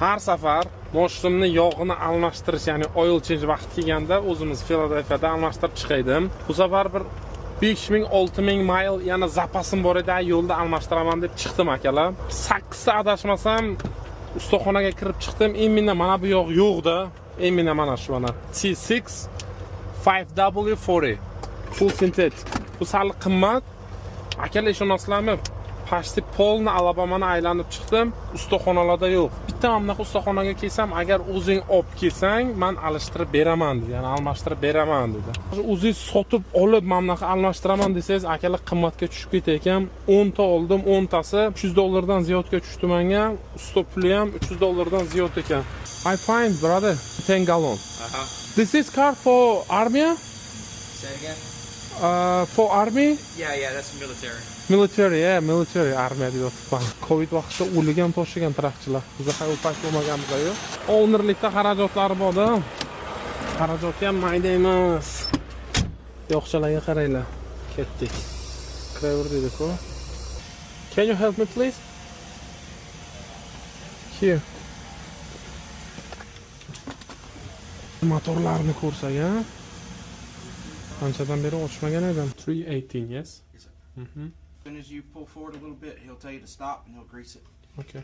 Har safar moshinamni yog'ini almashtirish, ya'ni oil change vaqti kelganda o'zimiz Filadelfiyada almashtirib chiqaydim. Bu safar bir 5000, 6000 mayl yana zapasim bor edi, yo'lda almashtiraman deb chiqdim, akalar. 8 ta, adashmasam, ustaxonaga kirib chiqdim. Именно mana bu yog' yo'qda. Именно mana shu, mana T6 5W40 full synthetic. Bu sal qimmat. Akalar, ishonasizlarmi? Почти полный Alabamani aylanib chiqdim. Ustaxonalarda yo'q. Bitta mana bunaqa ustaxonaga kelsam, agar o'zing olib kelsang, man alishtirib beraman dedi. Ya'ni almashtirib beraman dedi. O'zingiz sotib olib mana bunaqa almashtiraman desangiz, akalar, qimmatga tushib ketar ekan. 10 ta oldim, 10 tasi 300 dollardan ziyodga tushdi menga. Usta puli ham 300 dollardan ziyod ekan. I find, brother, 10 gallon. This is car for army? Say it again. For army? Yeah, that's military. Military, yeah, military, armiya deb yotibman. Covid vaqtida o'ligan toshigan truckchilar. Biz ha u payt bo'lmaganmiz-ku. Ownerlikda xarajotlari bor-da. Xarajati ham mayda emas. Yoqchalarga qaranglar. Ketdik. Kiraver dedi-ku. Can you help me, please? Here. Motorlarni ko'rsak, a? Anchadan beri ochmagan edim. 318, yes? Yes, sir. Mhm. As soon as you pull forward a little bit, he'll tell you to stop and he'll grease it. Okay.